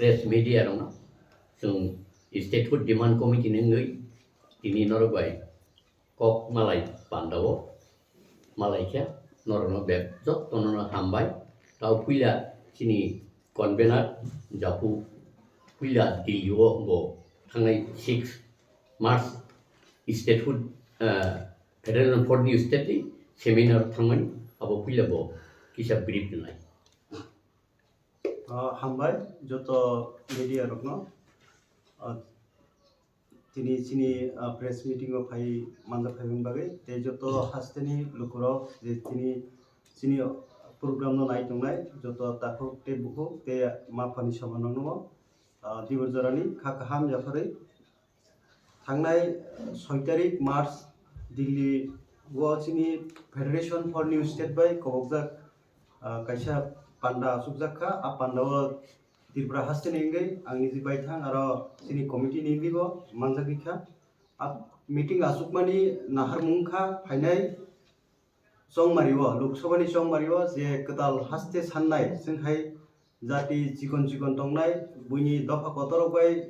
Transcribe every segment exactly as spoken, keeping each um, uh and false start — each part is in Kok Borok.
Press media rokno chwng statehood demand committee ni wngwi tini norok bai kok malai pandao malai khe norokno bek jotono hambai. Tao puila chini convener Japu puila Delhi o bo thangnai six March statehood, ah, Federation for New State ni seminar thangmani abo puila bo kisa brief nai. Ah, hambai joto media rokno. Ah, tini chini, ah, press meeting o phai manjak phaimani bagwi tei joto hasteni lukurok je tini chini program no nai tongnai joto takhuk tei bukhuk tei ma phani somanrokno, ah, dibor jorani kha kaham yapharwi thangnai, ah, soi tarik March Delhi o chini Federation for New State bai kobokjak, ah, kaisa panda achukjak kha. A panda o Tripura haste ni wngwi ang niji baithang aro chini committee ni wngwi bo manjagwi kha. A meeting achukmani naharmung kha phainai chongmari o, Lok Sabha ni chongmari o je kwtal haste sannai chwng hai jati chikon chikon tongnai, buini dopha kotor rok bai,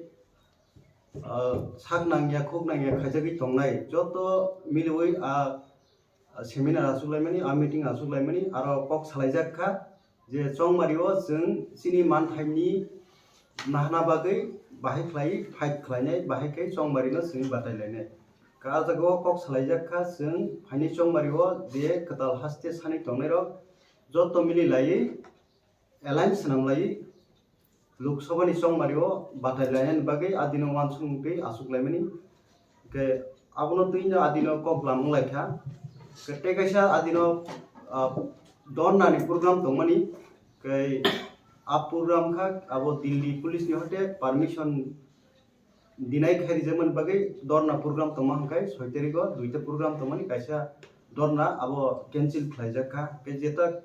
ah, sak nangya khuk nangya khaijagwi tongnai joto miliwi a seminar achuk laimani, a meeting achuk laimani, aro kok salaijak kha je chongmari o chwng chini manthaini nahana bagwi bahai khlai fight khlainai, bahai khe chongmari no chwng batai lainai. Ka, ah jaga o kok salaijak kha chwng phaini chongmari o je kwtal haste sani tongnai rok joto mili laiwi alliance swnam lai Lok Sabha ni chongmari o batai lainani bagwi adino uansukmung tei achuk laimani. Hwnkhe abono twi no adino kok lamung lai kha. Hwnkhe tei kaisa adino, ah, dorna ni program tongmani. Hwnkhe a program kha abo Delhi police ni hote permission dinai khai rijakmani bagwi dorna program tongma hwnkhe soi tarik o duita program tongmani kaisa dorna abo cancel khlaijak kha. Hwnkhe jeta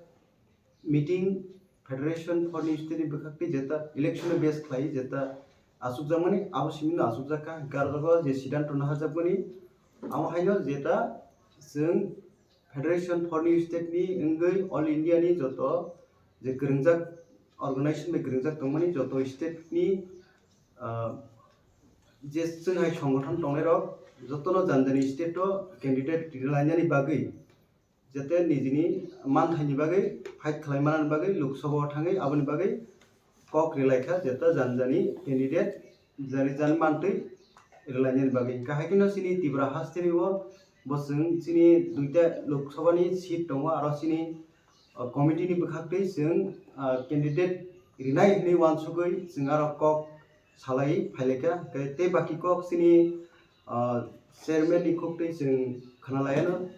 meeting Federation for New State ni bwkhak tei jeta election no base khlai jeta achukjakmani abo simi no achukjak kha, hwnkhe aro je siddhanto naharjakmani amo haino jeta chwng Federation for New State ni wngwi All India ni joto je kwrwngjak organization bai kwrwngjak tongmani joto state ni, ah, je chwng hai songgothon tongnai rok jotono jani jani state o candidate rini lainani bagwi jete nijini manthaini bagwi fight khlai manani bagwi Lok Sabha o thangwi aboni bagwi kok rilai kha, jeta jani jani candidate jani jani mantwi rilainani bagwi. Hwnkhe hai kheno chini Tripura hasteni o bo chwng chini duita Lok Sabha ni seat tongo, aro chini, o, committee ni bwkhak twi chwng, ah, candidate rinai hinwi uansugwi chwng aro kok salai phailaikha. Hwnkhe tei baki kok chini, ah, chairman ni kok twi chwng khwnalaiano.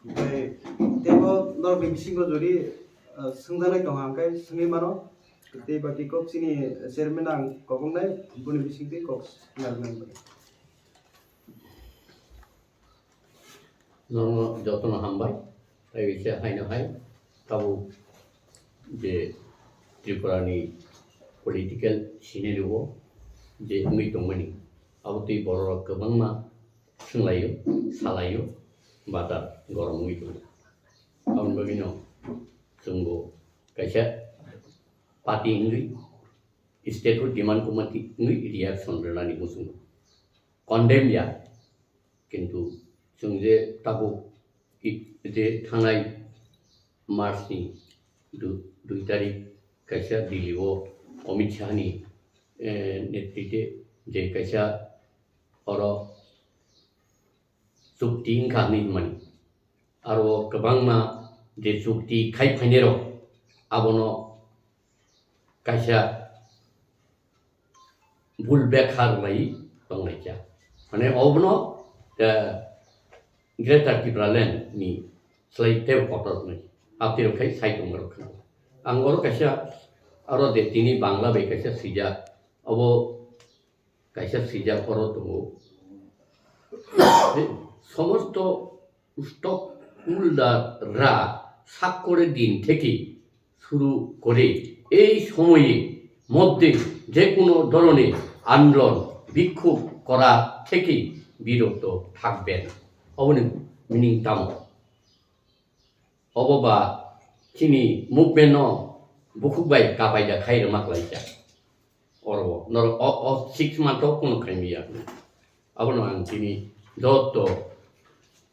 Hwnkhe teibo norokni bisingo jodi, ah, swngjaknai tongkha hwnkhe swngwi mano. Tei baki kok chini chairman ang kok wngnai, boni bisingtwi kok narwknai. Nono jotono hambai, tei kisa haino hai tabuk je Tripura ni political scenario o je wngwi tongmani, abo twi borok rok kwbangma swnglaio, salaio, batar gorom wngwi tongo. Aboni bagwino chwngbo kaisa party wngwi statehood demand committee wngwi reaction rwnani muchungo. Condemn ya, kintu chwng je tabuk i-, je thangnai March ni du-, dui tarik kaisa Delhi o Amit Shah ni, eh, netritwe je kaisa oro chukti wngkha hinwi hwnmani. Aro kwbangma je chukti khai phainairok abono kaisa bul bekha rwlai tonglaikha. Mane obono, eh, Greater Tipraland ni slai teibo kotor hwnwi. Aboni rok khai sai tongmarok khna. Ang oro kaisa aro je tini Bangla bai kaisa swijak, obo kaisa swijak oro tongo. Somosto stockholder ra sakkore din theke শুরু করে এই সময়ে মধ্যে যে কোনো ধরনের আন্দোলন বিক্ষোভ করা থেকে বিরত থাকবেন. Oboni meaning tamo? Obo ba chini movement no bukhuk bai kapaida khai rwma klaijak. Oro Norok o, o six month o kuno khaimya. Abono ang chini joto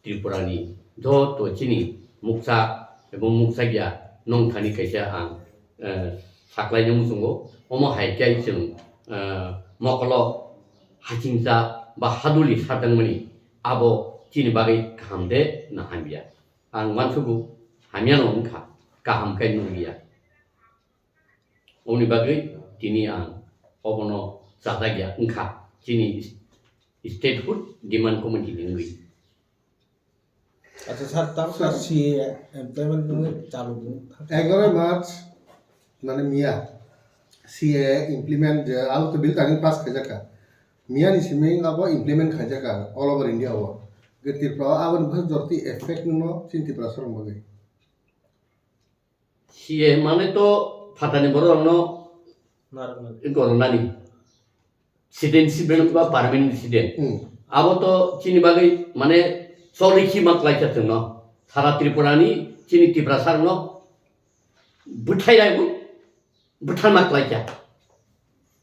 Tripura ni joto chini muksa ebong muksa ya nong thani kaisa ang, eh, saklai nung sungo. Omo hai khe chwng, eh, mokolo hachingsa ba haduli satang mani abo chini bagwi kaham de na hamya. Ang wansugo hamya no wngkha, kaham khe nungya. Oboni bagwi tini ang obono chajakya wngkha chini Statehood Demand Committee ni wngwi. Acha sir, tam sir, C A A employment ni chalu ni. Egaroh March, mane miya, C A A implement je, abo to bill tani pass khaijak kha. Miya ni simi abo implement khaijak kha all over India o. Ge Tripura o aboni bwswk jorti effect no chini Tripura sorong bagwi. C A A mane to phatani borok rokno gornani. Citizenship rwna ba permanent resident. Hmm. Abo to chini bagwi mane choli khi ma klaikha chwngno. Sara Tripura ni chini Tiprasa rokno bwthai raibo bwthar ma klaikha.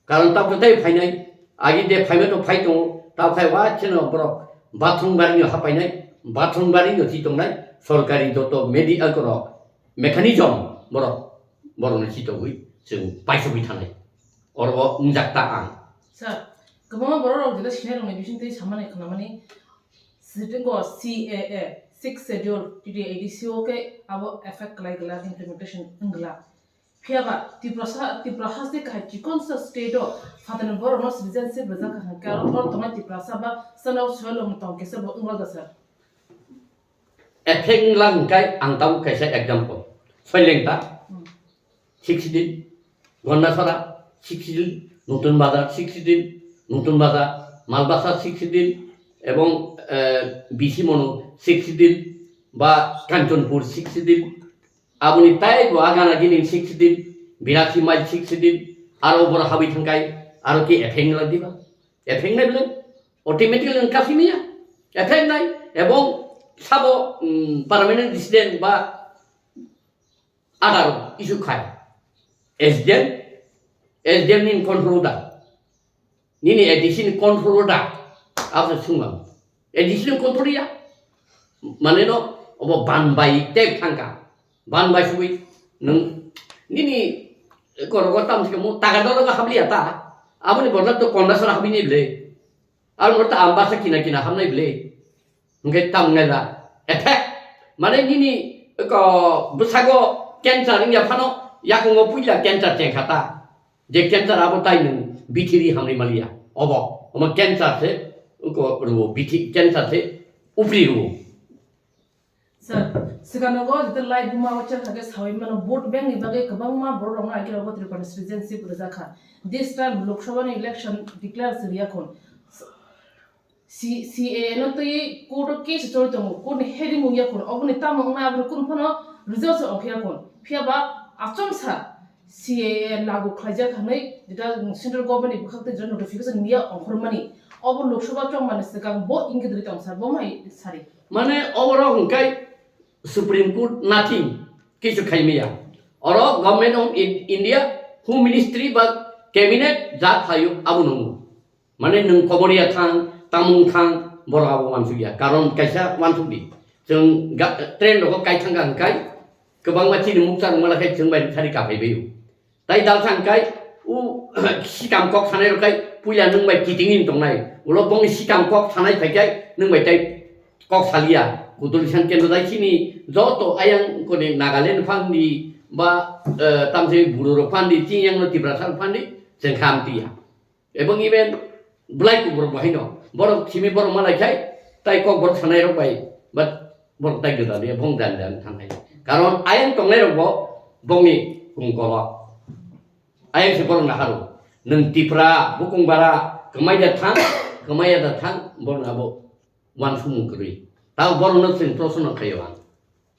Karon ta bwthai phainai, agi de phaima to phai tongo, ta khai wa cheno borok bathroom bari no hapainai, bathroom bari no chi tongnai, sorkari joto media korok mechanism borok, borok no chi tongwi chwng paisugwi thanai. Oro wngjak ta ang. Sir, kwbangma borok rok jeta sinai rokni bising twi samani khnamani, sitingo C A A, Sixth Schedule, T T A D C o khe abo effect kwlai glak, implementation wng glak. Phiya ba Tiprasa, Tipra haste kahai chikonsa state o phatani borok no citizenship rijak kha hwnkhe aro hor tongnai Tiprasa ba chwla soilong tong kisa bo wng glak da sir. Effect wng glak hwnkhe ang tabuk kaisa example. Soileng ta Hmm. six din, Gondasara six din, Nutun Bazar six din, Nutun Bazar, Malbasa six din, ebong, eh, Bisi Mono six din, ba Kanchanpur six din, aboni tai bo agana gini six din, Birasi mile six din, aro boro habwi thangkai, aro ki effect wng glak diba? Effect nai bwle, automatically wng kasi miya. Effect nai, ebong sabo, mm, permanent resident ba adar issue khai. S D M, S D M ni control da. Nini A D C ni control da. Abo se sungma. A D C ni control ya. Mane no, obo ban bai tek thangka. Ban bai sugwi nung nini korogo tam se mo taga dolo ga habliya ta. Aboni bodol to Kondasara habini ble. Aro mo ta ambasa kina kina hamnai ble. Hingke tam ngai da. Effect. Mane nini ko bwsago cancer wngya phano yakungo puila cancer chengkha ta. Je cancer abo tai nung bithiri hamri maliya. Obo. Omo cancer se ko ruo bithi cancer se upri ruo. Sir, swkangno go jete lai buma o chakha khe sawi mano vote bank ni bagwi kwbangma borok rokno agirok bo Tripura ni citizenship rwjak kha. This time Lok Sabha ni election declare se riya khun. C-, C A A no twi court o case choli tongo, court ni hearing wngya khun, oboni tamo wngnai aboni kunu phano result se ongkhe ya khun. Phiya ba achomsa C A A lagu khlaijak hinwi jeta central government ni bwkhak tei jeta notification miya ongkhormani. Obo Lok Sabha chongmani swkang bo ingkhe dri tong sir, bo mai sari. Mane oborok hwnkhe Supreme Court nothing, kisu khai maya. Oro Government of In-, India, Home Ministry ba Cabinet ja khlaio abo nungo. Mane nwng kobor ya thang, tamung thang, borok abo wansukya. Karon kaisa wansukdi. Chwng ga-, train rogo kai thangkha hwnkhe, kwbangma chini mukcha rwngmala khe chwng bai thari kaphai baio. Tai dal thangkhai, u sikam kok sanai rok khai, puila nwng bai kiting in tongnai. Ulo bongni sikam kok sanai phaikhai, nwng bai tai kok salia. Kudul san kendro dai chini joto ayang koni Nagaland phandi ba, eh, tamse buro rok phandi, chini yang no Tiprasa rok phandi, chwng kham tiya. Ebong even belai kubur bo haino. Borok simi borok malai khai, tai kok borok sanai rok bai, but borok tai gwdal ya, bong dan dan thanai. Karon ayang tongnai rok bo, bongni kung kolok. Ayang se borok naharu. Nwng Tipra, bukung bara, kwmai da thang, kwmai ya da thang, borok abo wansukmung kwrwi. Tao borokno chwng proshno khaio ang.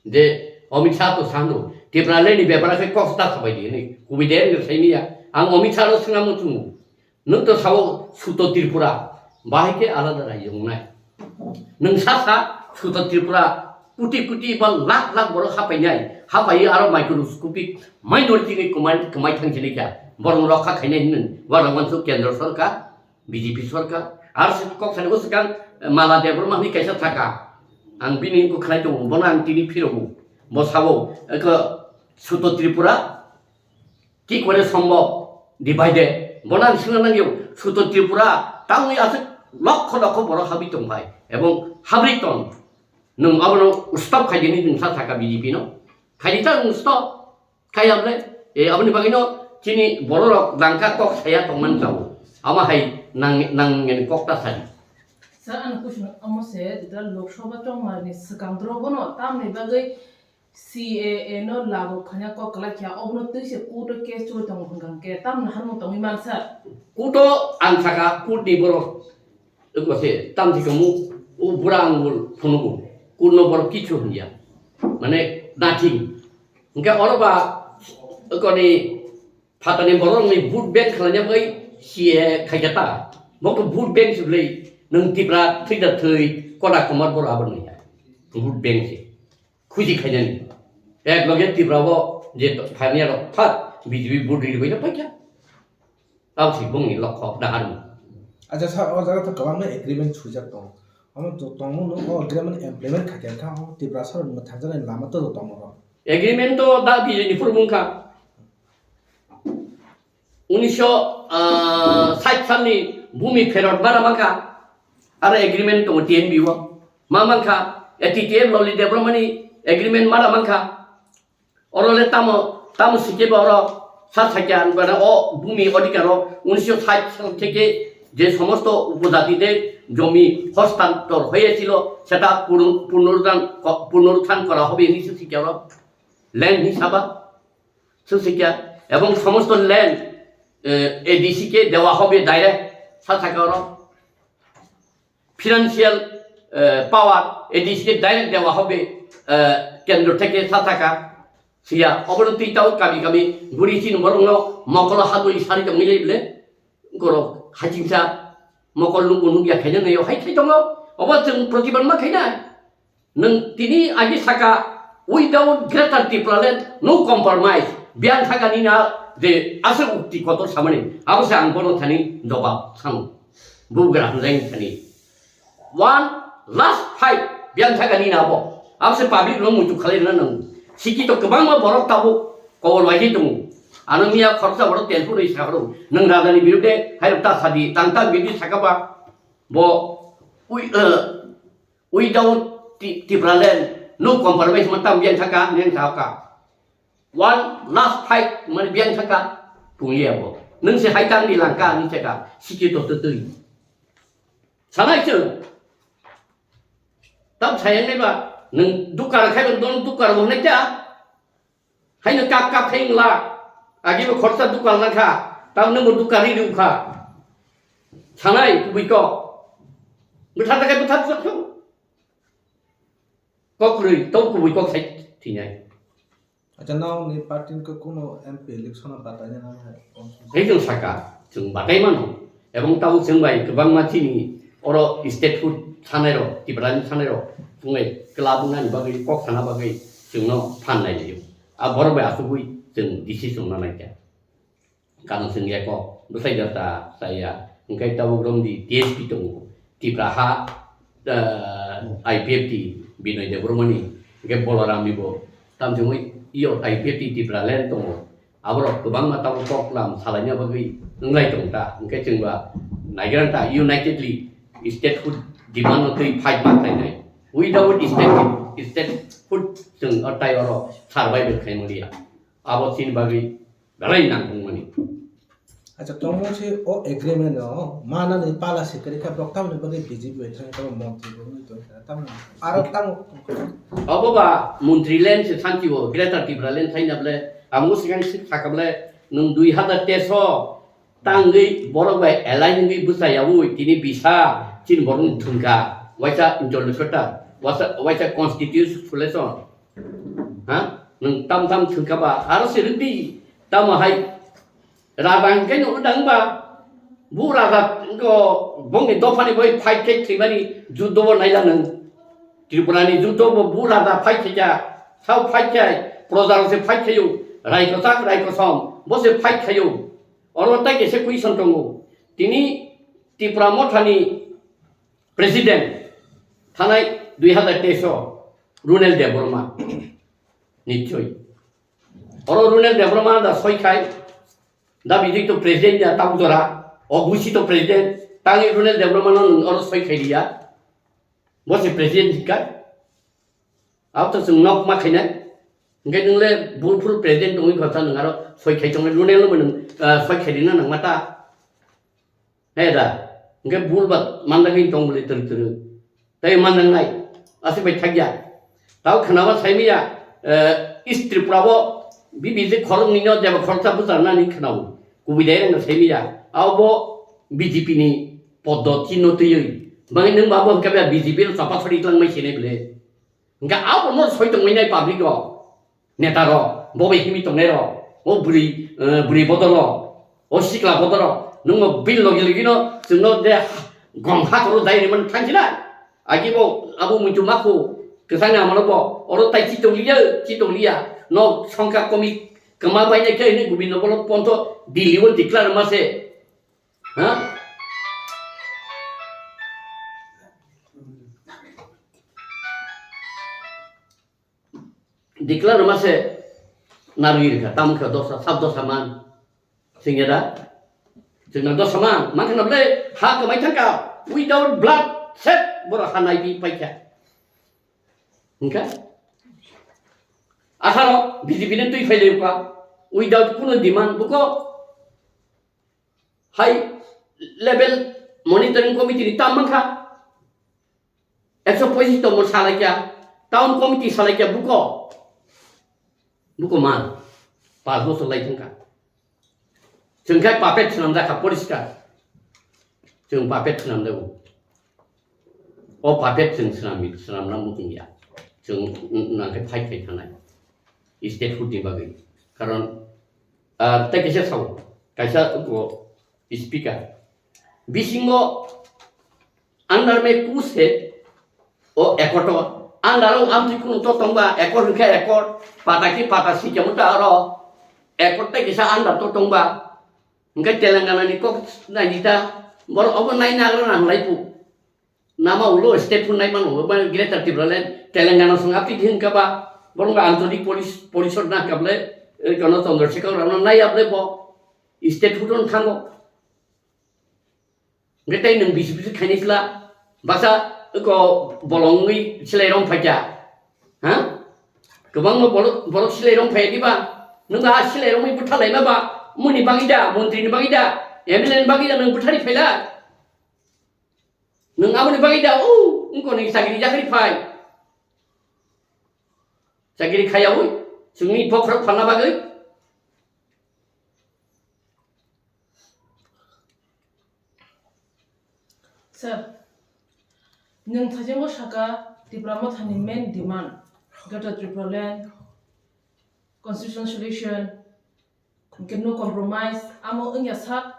Je Amit Shah to sano, Tipraland ni bepara khe kok ta sabai di hwnwi. Kubui de wngkha saimanya. Ang Amit Shah no swnamung chwngo. Nwng to sao Suto Tripura. Bahai khe alada rajyo wngnai. Nwng sa sa Suto Tripura kuti kuti ba lakh lakh borok hapainai. Hapai aro microscopic minority ni kwmai, kwmai thang sini kha. Borok rokha khainai hinwi uansuk kendro sorkar, B J P sorkar. Ar se kok sani o swkang, eh, Mala Debbarma hinwi kaisa thaka. Ang bini wngkha khlai tongo, bono ang tini phirogwi. Bo sabo, eko, Suto Tripura, ki kore sombhob, divided. Bono ang swngna nangyo, Suto Tripura, tamni aswk lokho lokho borok habwi tongphai, ebong habwi tong. Nwng abono stop khaidi hinwi nwng sa thaka B J P no. Khaidi ta nwng stop. Kaya ble, e, aboni bagwino chini bororok dangka kok saya tongmani chao. Ama hai nang, nang ngeni kok ta sadi. Sir, ano question omo se, jeta Lok Sabha chongmarni swkang doro bono tamni bagwi C A A no lagu khanya kok kwlai kha, obono twi se court o case choli tongo hwnkha hwnkhe tamni hanung tongwi man sir? Court o ang saka court ni borok Eko se tamsi kamu, o bura angul phunugo. Kunno borok kichu hwnya. Mane nothing. Hwnkhe oro ba ekoni phatani borokni vote bank khlaina bai C A A khaikha ta. Bo khe vote bank se bwlai nwng Tipra thwi da thwi koda komor boro abo nungya. Vote bank se. Khusi khainani. Ek loge Tipra o je phainai rok phat B J P vote rili bai paikha. Tao si bongni lokho daharmu. Acha sir, o jaga to kwbangma agreement swijak tongo. Omo to tongmo no o agreement implement khaikha kha o Tiprasa rok mwthangjaknai lama to tongo ro. Agreement to da B J P ni phuru mungkha. Unisho, ah, sait salni bumi pherot mara mangkha. Aro agreement tongo T N B o. Ma mangkha, A T T F Loli Debbarmani agreement mara mangkha. Oro le tamo, tamo sikhe ba oro sa sakya, mane o bumi odhikar o unisho sait sal theke je somosto upojati de jomi hostantor hoyechilo, seta punu-, punurudhan ko-, punuruthan kora hobe hinwi se sikya oro, land hisaba se sikya, ebong somosto land, eh, A D C ke dewa hobe direct sa sakya oro. Financial, eh, power A D C ke direct dewa hobe, eh, kendro theke sa thaka. Siya, obono twi tao kami kami guri chini borokno mokolo habwi sari tongwi lai bole. Goro hachingsa mokol nukbo nukya khaina nayo hai khai tongo. Obo chwng protibad ma khaina. Nwng tini agi saka, "Without Greater Tipraland, no compromise." Biyang thaka nina je aswk ukti kotor samani, abo se ang bono thani jobab sano. Bubagra hamjai thani. One last fight, biyang thaka nina abo. Abo se public no muitu khalai na nang. Sikito kwbangma borok tabuk kobor bai tongo. Ano miya khoroksa borok telephone rwi sakhoro. Nwng raja ni birude hai rok ta sadi, tang ta bidi sakaba. Bo wi, eh, Without Ti-, Tipraland, no compromise ma tam biyang thaka, biyang thaka. One last fight, mani biyang thaka, pungya bo. Nwng se hai tang di langka, ni cheka, siki to to tui. Sanai se. Tam sayang ni ba, nwng dukar khai don dukar mo nai ta. Haino kap kap khe wngla, agi bo khoroksa dukal nang kha, tamo nungbo dukal ri rw kha. Sanai kubui kok. Bwtha ta khe bwtha bwswk thung. Kok kwrwi, tamo kubui kok sai thinai. Acha, nokni party ni kok kuno M P election o bataina nang hai. Tei chwng saka, chwng batai mano. Ebong tabuk chwng bai kwbangma chini oro statehood sanai rok, Tiprani sanai rok, chwng bai club wngnani bagwi, kok sana bagwi chwngno phan nai laio. A borok bai achugwi chwng decision na nai kha. Kano chwng ya kok, bwsai jata chaya. Hwnkhe tabuk romdi T S P tongo. Tipra ha, ah, I P F T Binoy Debbarmani, hwnkhe Boloram nibo. Tamchungwi iyo I P F T Tipraland tongo. Aborok kwbangma tabuk koklam salaina bagwi wnglai tong ta, hwnkhe chwngba naigra ta unitedly statehood demand no twi fight ma khlainai. Without state, statehood chwng o tai oro survive khlai manliya. Abo chini bagwi belai nangkukmani. Acha, tongmo se o agreement no manani pala se kwrwi kha, borok tamoni bagwi B J P bai thangwi tamo montri bo wngwi tongkha, tamo aro tamo. Obo ba montri land se santi o, Greater Tipraland thaina ble, amo swkang sik thaka ble, nwng dui hazar teis o tangwi borok bai align wngwi bwsa yaui tini bisa chini borokni thwngkha, waisa interlocutor, waisa, waisa constitution. Ha? Nwng tam tam thwngkha ba, aro se rwdi, tamo hai raja hwnkhe no wdang ba, bu raja wngkha bongni dophani bai fight khe thwimani juddo bo naila nwng. Tripurani juddo bo bu raja fight khe kha, sao fight khe, proja rok se fight khaio, rai kwchak, rai kosom, bo se fight khaio. Oro tai kaisa question tongo. Tini Tipra Mothani president thanai dui hazar teis o Runel Debbarma nichoi. Oro Runel Debbarma da soi khai, da bidi to president ya tau jora, o busi to president, tangi Runel Debbarma no nwng oro soi khai liya. Bo se president hikai. Abo to chwng nok ma khainai. Hinkhe nwng le bul phul president tongwi kha ta nwng aro soi khai tongnai, Runel no bo nwng, ah, soi khai rina nangma ta. He da, hingke bul ba mandagwi tong bole twrwk twrwk. Tei mandangnai, aswk bai thakya. Tao khwnaba saimaya, eh, East Tripura o B B J khoroknwi no jeba khoroksa bwcharnani khwnao. Kubui dai rokno saimaya. Abo B J P ni poddoti no twiwi. Bangwi nwng ba bo hwnkhe B J P no chapa sori twlangmai sinai bwle. Hingke abo no soi tongwi nai public rok, neta rok, bo bai himwi tongnai rok, o bwrwi, eh, bwrwi bodol rok, o sikla bodol rok, nwng bo bini logi logi no chwng no de gong ha koro dai rimani thang sinai. Agi bo abo muitu makhu kwchang ni amalo bo oro tai chi tong liya, chi tong liya, no songkha komik kwma bai nai khe hwnwi Gobindo Ballabh Pant Delhi o declare ma se. Ha? Declare ma se narwi rwkha, tamo khe dosa, sab dosa man. Singya da? Singna dosa man, man khna ble ha kwmai thangka, without blood shed, boro ha nai bi paikha. Hingkha? Atharo B J P ni twi phai leukha, without kuno demand, buko high level monitoring committee ni tam mankha. Ekso poichis tongmo salaikya, town committee salaikya buko. Buko ma, pas bosor lai thangkha. Chwng khai puppet swnamjakha poriskar. Chwng puppet swnamjago. O puppet chwng swnamwi, swnamna muchungya. Chwng n-, nangkhe fight khai thanai. Statehood ni bagwi. Karon, ah, tei kaisa sao, kaisa ko speaker. Bisingo under me kus he o accord o. Under o amtwi kunu to tongba accord hwnkhe accord, pata ki pata sikya muta oro accord tei kisa under to tongba. Hwnkhe Telangana ni kok naidi ta, borok obo nai nagra na hwnlai pu. Nama ulo state phun nai mano, ba Greater Tipraland, Telangana song aphi hwnkha ba, borok antonik polis-, porisod na kable, eh, kono Chandrasekhar rao nai able bo, state phun thango. Hwnkhe tei nwng bisi bisi khainai sla, baksa eko bolongwi silai rong phaikya. Ha? Kwbangma borok, borok silai rong phaiya diba? Nwng a silai rongwi bwtha laima ba? Muni bagwi da, montri ni bagwi da, M L A ni bagwi da nwng bwthari phaila? Nwng aboni bagwi da, o, wngkoni chakri jakri phai. Chakri khaiyawi, chwngni bokhorok phalna bagwi. Sir, nwng thaijakgo saka Tipra Mothani main demand, Greater Tipraland, Constitutional Solution, hwnkhe no compromise, amo wngya sak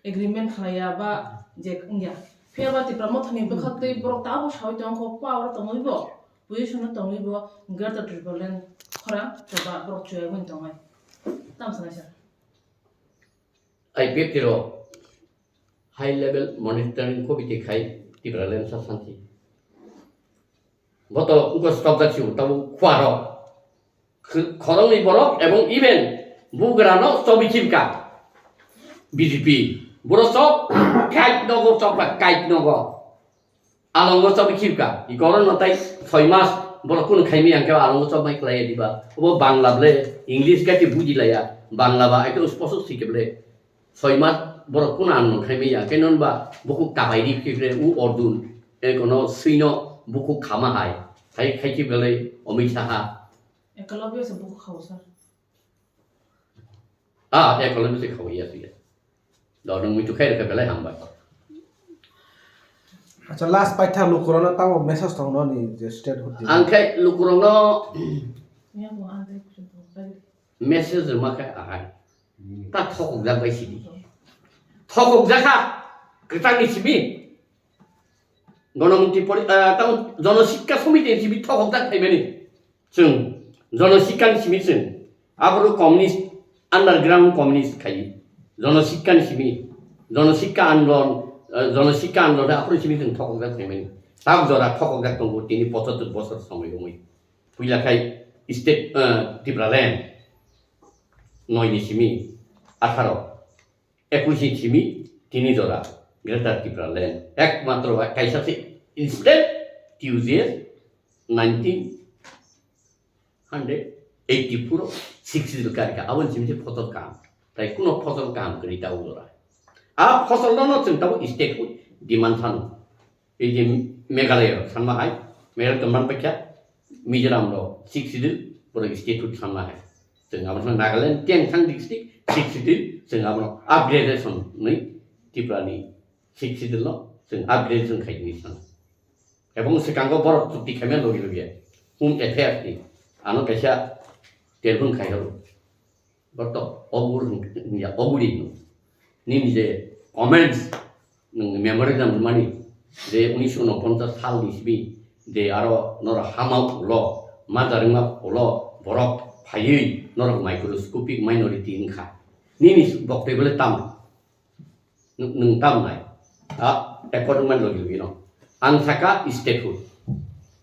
agreement khlaiya ba je wngya. Phiya ba Tipra Mothani bwkhak twi borok tabuk sawi tongkho, power tongwi bo, position o tongwi bo, Greater Tipraland khorang choba borok chuyagwi tongnai. Tamo sanai sir. I P F T rok high level monitoring committee khai Tipraland sa santi. Boto uko stop jak siu tabu khuaro. Kh-, khoroknwi borok ebong even bugrano chobi khibka B J P. Boro chop kait nogo chopka kait nogo. Alongo chobwi khibka, i korokno tai soi mas borok kunu khaimaya hwnkhe alongo chobmai khlaiya diba? Obo Bangla ble, English khe buji laya, Bangla ba aito spasuk sike ble. Soi mas borok kunu ano khaimaya, khe non ba bukhuk tabai di khible u ordun, e kono swino bukhuk khama hai, hai khai khible Amit Shah. Ekolobyo se bukhuk khao sir. Ah, ekology se khawai ya suya. Do nung mitu khair khe belai hambai. Acha, last paitha lukurokno tamo message tong noni je state hood di. Ang khe lukurokno message rwma khe ahai. Ta thokok jak bai sidi. Thokok jakha kwchangni simi. Gonomukti pori-, ah, tamo Jono Sikka Somiti ni simi thokok jak phaimani. Chwng Jono Sikka ni simi chwng. Aboro communist, underground communist khai. Jono Sikka ni simi, Jono Sikka Andolon, eh, Jono Sikka Andolon aphuru simi chwng thokokjak phaimani. Tak jora thokokjak tongo tini pochottor bosor somoi romwi. Puila khai state, eh, Tipraland noi ni simi atharo, ekwis ni simi tini jora Greater Tipraland. Ekmatro kaisa se state T U J S nineteen hundred eighty-four o Sixth Schedule karikha, aboni simi se phosol kaham. Tai kuno phosol kaham kwrwi tabuk jora. A phosol no no chwng tabuk state hood demand sano. Ei je Meghalaya rok sanma hai, Meghalaya tongman paikha, Mizoram rok Sixth Schedule borok state hood sanma hai. Chwng abono Nagaland Tengthang district Sixth Schedule, chwng abono upgradation ni Tripura ni Sixth Schedule no chwng upgradation khai ni sano. Ebong swkango borok chukti khaimya logi logi Home Affairs ni ano kaisa telephone khai horo. Borok to ogur hwn-, hwnya oguri hwno. Nini je comments nwng memorandum rwmani je unisho unoponchas sal ni simi je aro norok hama ulo, ma jarwngma ulo borok phaiwi norok microscopic minority wngkha. Nini boktoi bole tamo? Nwng, nwng tam nai. A, according man logi logi no. Ang saka statehood.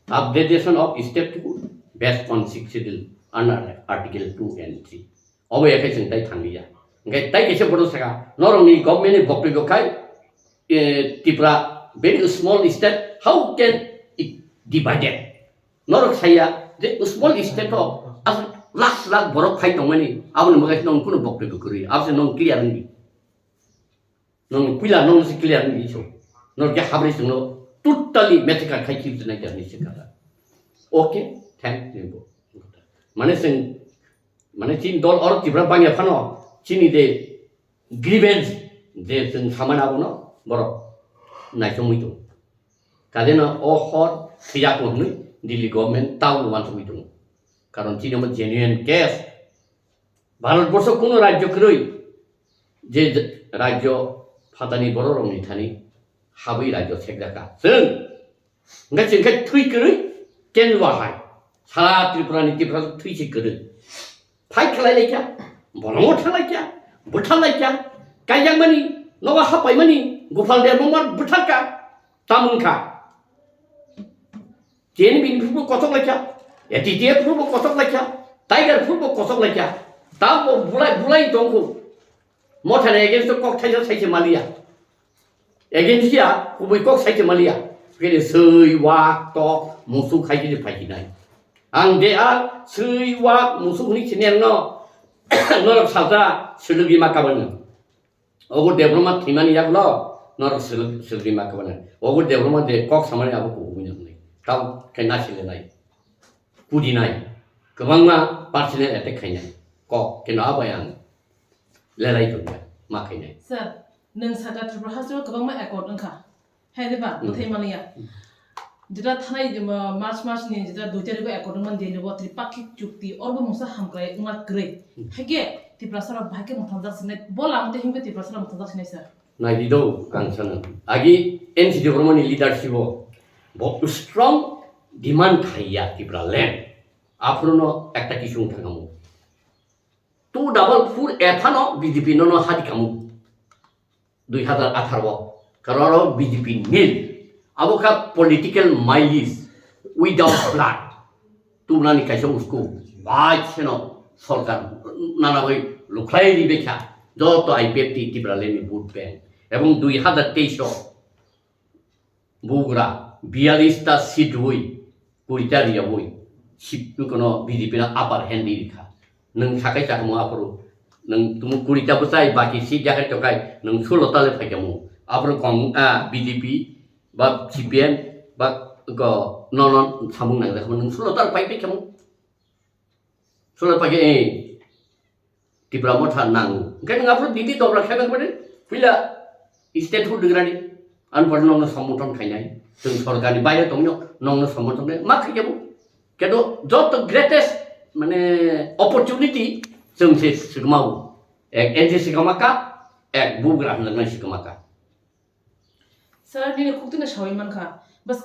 Upgradation of statehood based on Sixth Schedule under Article two and three. Obo ya khe chwng tai thanglia. Hingke tai kaisa bono saka, norokni government ni boktoi bo khai, eh, Tripura very small state, how can it divided? Norok saya je small state o aswk lakh lakh borok khai tongmani, aboni bagwi nong kunu boktoi bo kwrwi, abo se nong clear wngdi. Nong puila nong se clear wngdi so. Nor ke habri sungno totally massacre khai khib nai jani se kata. Okay, thank you. Mane sing, mane chin dol or Tripura bangya phano chini de grievance je chwng samani abono borok naisomwi tongo. Kadeno o hor thwiyaku hwnwi Delhi government taubo uansugwi tongo. Karon chini omo genuine case. Bharat borsho kuno rajyo kwrwi je rajyo phatani bororokni thani habwi rajyo sekjaka. Chwng Hingke chwng khe thwi kwrwi kendwa hai. Sara Tripura ni Tiprasa thwi se kwrwi. Fight khlai lai kha, bolongo tha lai kha, bwtha lai kha, kaijakmani, nogo hapaimani, Gopal Debbarma bwtha kha, tamung kha. T N B ni phuru kothok lai kha, A T T F phuru kothok lai kha, Tiger phuru kothok lai kha. Tamo bulai, bulai tongkhu. Mothani against o kok thaisa saise maliya. Against ya, kubui kok saise maliya. Kene sui, wak, tok, musuk hai kene phai kinai. Ang de a sui, wak, musuk huni sinian no. Norok salta, sulugi ma kabana. Ogo Debbarma thimani yak lo, norok sulug-, sulugi ma kabana. Ogo Debbarma de kok samani abo kubui nang nai. Tau kena sile nai. Kudi nai. Kwbangma personal attack khainai. Kok, keno abo yang. Lelai tongya, ma khainai. Sir, nwng saka Tripura hasteo kwbangma accord wngkha. Hai de ba, hmm, bwthai maliya. Hmm. Jeta thanai, um, March mas ni jeta dui tarikh o accord wngmani Delhi o Tripakhik chukti, orbo mungsa hamkrai wngma kwrwi. Hmm. Hai khe Tiprasa rok bahai khe mwthangjak sinai, bo lam tei himkhe Tiprasa rok mwthangjak sinai sir. Naidi do, ang sana. Agi N C Debbarma ni leadership o bo strong demand khaiya Tripura land. Aphuru no ekta kisung thangamo. Two double four A phano B J P nono hadi kamu. Dui hazar atharo o. Karon aro B J P nil. Abo kha political mileage without blood. Tumnani kaisa usko. Bai seno sorkar nana bai lukhlai ri bekha. Joto I P F T Tipraland ni vote bank. Ebong dui hazar teis o Bugra, biyalista seat rwi, kurita riyabwi, sip kono B J P no upper hand di rikha. Nwng sakai chakmo aphuru, nwng tumu kurita bwsai, baki seat jakai tokai, nwng sulo tale phaikamo. Aphuru kong, ah, B J P, ba C P M, ba ko, no, no, samung nang jakmo, nwng sulo tale pai pai kamo. Sulo pai ke, eh, Tipra Motha nango. Hingke nwng aphuru didi dobra khe bang bade, puila state hood degrani. An pore nongno samothan khainai. Chwng sorkarni baire tongno, nongno samothan khainai. Ma khaikhe bo. Kendo joto greatest, mane, opportunity chwng se swkma bo. Ek N C swkma ka, ek bugra hwnjaknai swkma ka. Sir, nini khuktwino sawi mankha. Bas